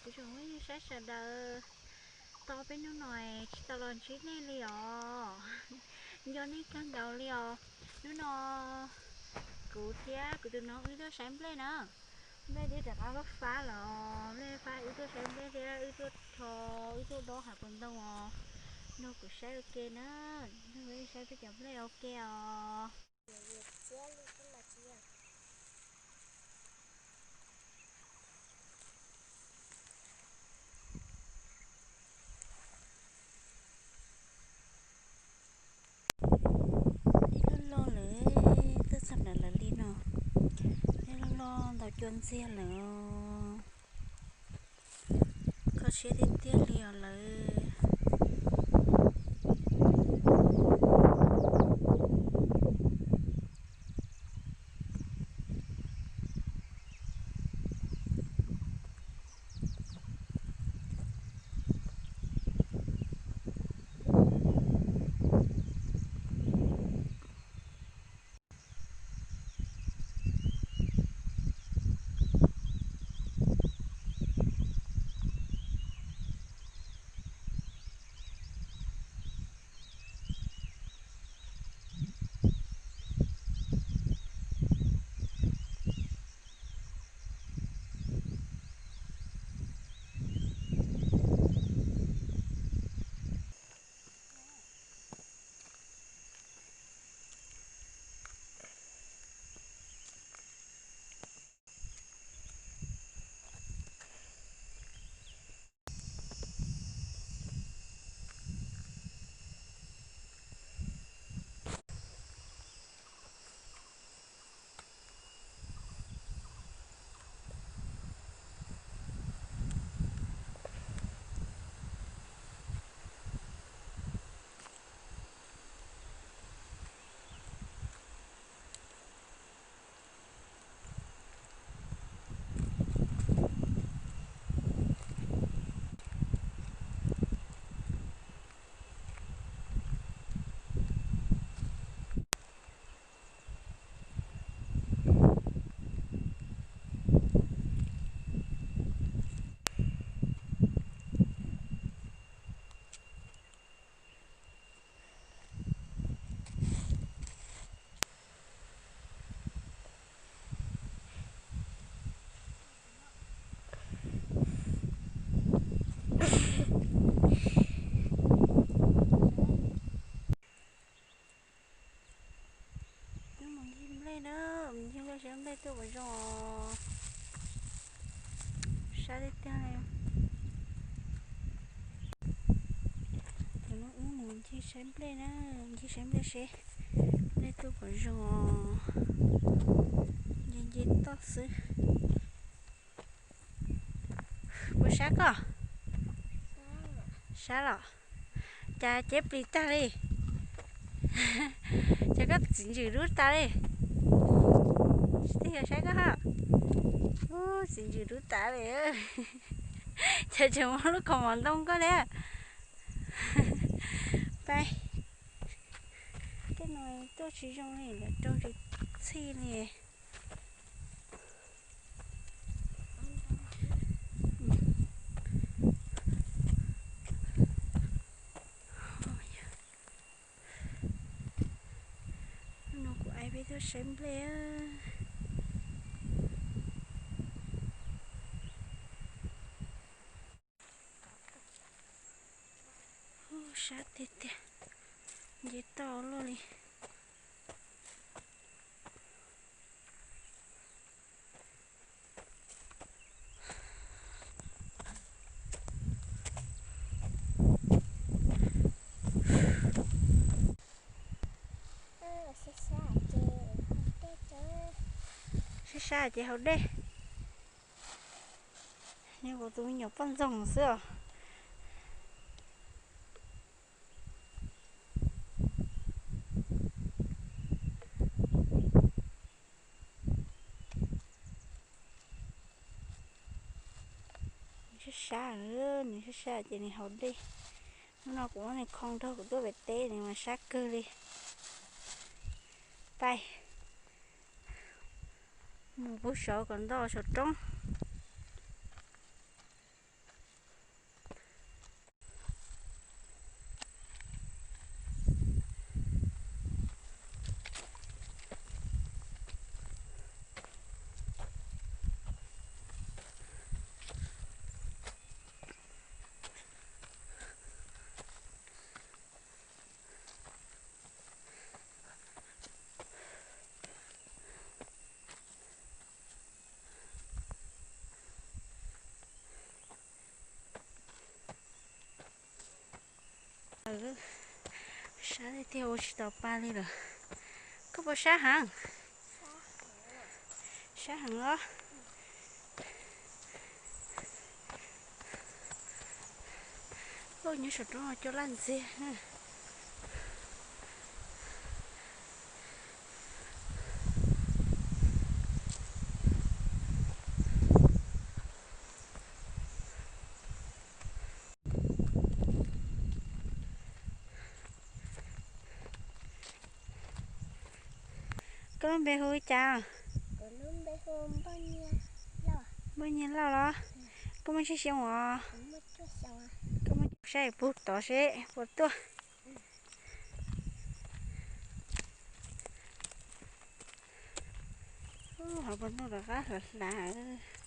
Kuv tsoom phooj ywg saib sawv daws, tau peb hnub no tsis tau los ntsib nej li os. Nco nej kawg nkaus li os. Hnub no kuv thiab kuv tus noov wb tuaj saib nplej na. Nplej twb rov qab fab fab los, nplej fab wb tuaj saib nplej thiab wb tuaj rho, wb tuaj dob hav puas ntoo os. Nrog kuv saib ua ke na, nrog wb saib peb cov nplej ua ke os. Dej loj loj lawm, tuaj txog ntawm lawv li no, dej loj loj ntaus cua ntxiag lawm os. Kho siab tiag tiag li os lawv. Wb mus ncig nplej na, mus ncig nplej seb nplej tuaj puas zoo os. Sab tiag tiag li. Tam no wb mus ncig saib nplej na, ncig saib nplej seb nplej tuaj puas zoo os. Nce nce toj xwb. Puas sab koj? Sab los? Cas cev plis tag li? Cas koj txiv ntsws dub tas li? Tsis tij yog saib koj ha. Ub, txiv ntsws dub tas li. Cas tseem muaj lub kaus mom ntoo koj li. Pais. Tej no tuaj tsis zoo li lawm, rau tsis txhij li. Hnub no kuv aib peb tuaj saib nplej. Ub, sab tiag tiag, nce toj luaj li. Sab sab ces haus dej. Nyob kuv tus me nyuam poj ntxoog xwb os. Nws sab sab, nws sab sab ces nws haus dej. Hnub no kuv muab nws khoo nrog kuv tuaj pem teb, nws mas sab kawg li. Pais mus pug saud kom nto saum roob. Sab tiag tiag ua tsis tau pa li lawm. Koj puas sab heev? Sab heev os. Nyob saum roob no cua laj ntxiag. Koj lub npe hu li cas? Npoj Nyiaj Lauj los? Koj muaj tsiaj xyoo os? Koj muaj saib pug tod seb puas tuaj. Hov puas ntuj rov qab hlav hlav.